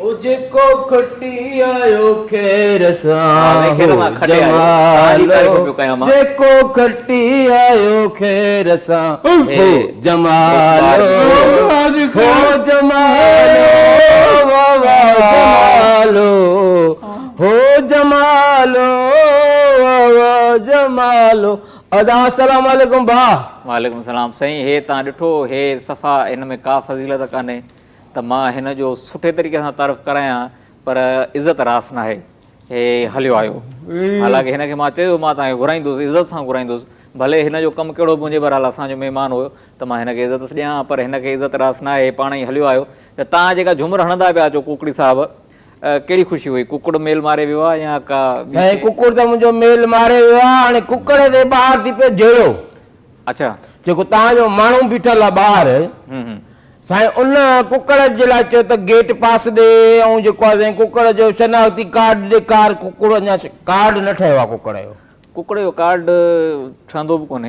او جيڪو کٽي آيو خير سان هو جمالو جيڪو کٽي آيو خير سان هو جمالو هو جمالو وا جمالو هو جمالو وا جمالو ادا السلام عليڪم ڀاء. وعليڪم السلام سائين هي تان ڏٺو هي صفا هن ۾ ڪا فضيلت ڪانهي ته مان هن جو سٺي طريقي سان تعارف ڪرايان پر عزت راس ناهي هي هليو آيو حالانڪه هن کي مان چيو مان توهان کي گهرائيندس عزت سان گهرائيندس ڀلي هن جو ڪم ڪهڙو به هجي بهرحال اسان جو مهمان هيو ته مان هن کي عزت ڏيان پر هن کي عزت راس ناهي پاڻ ئي هليو آيو ته توهان جيڪا جهمر هڻندا پيا اچو ڪوڪڙي صاحب ڪهڙي خوشي هئي ڪڪڙ ميل ماري ويو آهي يا ڪا ٻي سائين ڪڪڙ ته منهنجو ميل ماري ويو آهي هاڻي ڪڪڙ تي ٻاهر ٿي پيو جهيڙو اڇا. جيڪو توهان جو ماڻهو بيٺل آهي ٻاهر سائين ان ڪڪڙ جي لاء چيو ته گيٽ پاس ڏي ۽ جيڪو آهي سائين ڪڪڙ جو شناختي ڪارڊ ڏيکار ڪڪڙ اڃا ڪارڊ نه ٺهيو آهي ڪڪڙ جو. ڪڪڙ جو ڪارڊ ٺهندو به ڪونهي.